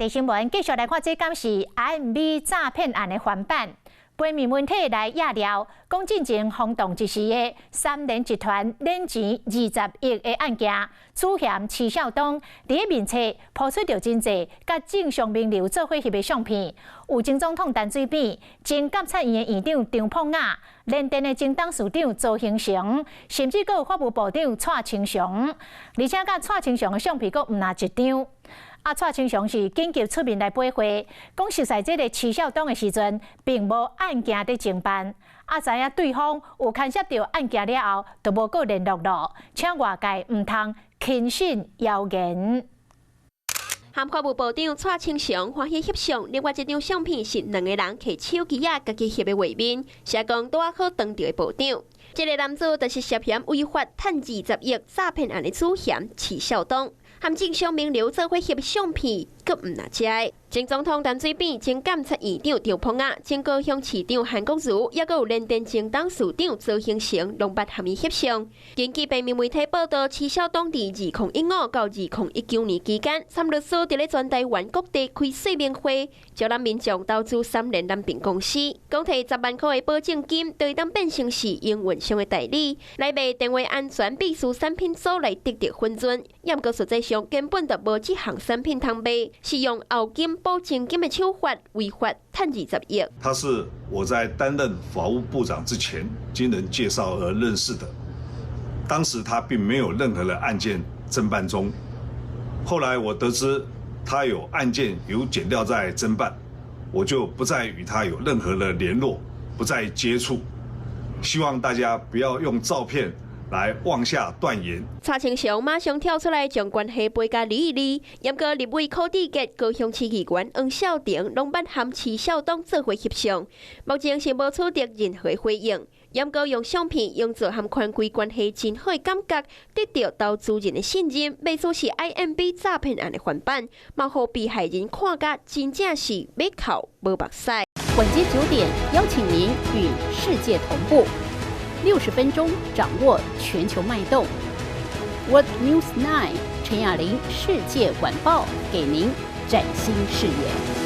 第新聞繼續來看，這敢是 IMB 詐騙案的翻版。平面媒體來掖料，講進前轟動一時的三聯集團領錢20億的案件，主嫌徐孝東佇咧面冊拋出著真濟佮政商名流做伙翕的相片，有前總統陳水扁、前監察院的院長張博雅、聯電的前董事長鄒幸成，甚至閣有法務部長蔡清祥，而且佮蔡清祥的相片閣毋若一張。啊，蔡清祥是緊急出面來駁話，講熟似這個徐孝東的時陣，並無案件佇偵辦。啊，知影對方有牽涉著案件了後，就無閣聯絡咯，請外界毋通輕信謠言。含法務部長蔡清祥歡喜翕相，另外一張相片是兩個人提手機仔家己翕的畫面，寫講拄仔好當著的部長。這個男子就是涉嫌違法趁20億詐騙案的主嫌徐孝東。含政商名流做伙翕相片，閣毋若這个。前總統陳水扁、前監察院長張博雅、前高雄市長韓國瑜，抑閣有聯電前董事長鄒幸成，攏捌含伊翕相。根據平面媒體報道，徐孝東佇2015到2019年期間，參律師佇咧全台灣各地開說明會，招攬民眾投資三聯南平公司，講提10萬塊的保證金，就會當變成是營運商的代理，來賣電話安全秘書產品組來得著分潤。毋過實際上根本就無這項產品通賣，是用後金保證金的手法違法趁20億。他是我在擔任法務部長之前經人介紹而認識的，當時他並沒有任何的案件偵辦中。後來我得知他有案件有檢調在偵辦，我就不再與他有任何的聯絡，不再接觸。希望大家不要用照片來妄下斷言。蔡清祥馬上跳出來將關係掰共理一理，毋過立委柯志杰、高雄市議員黃孝婷攏捌含徐孝東做伙翕相，目前是無取得任何回應。毋過用相片營造和權貴關係真好的感覺，得著投資人的信任，袂輸是 IMB 詐騙案的翻版，嘛予被害人看甲真正是欲哭無目屎。晚間9點，邀請您與世界同步，60分鐘掌握全球脈動。World News 9 陳雅玲世界晚報，給您嶄新視野。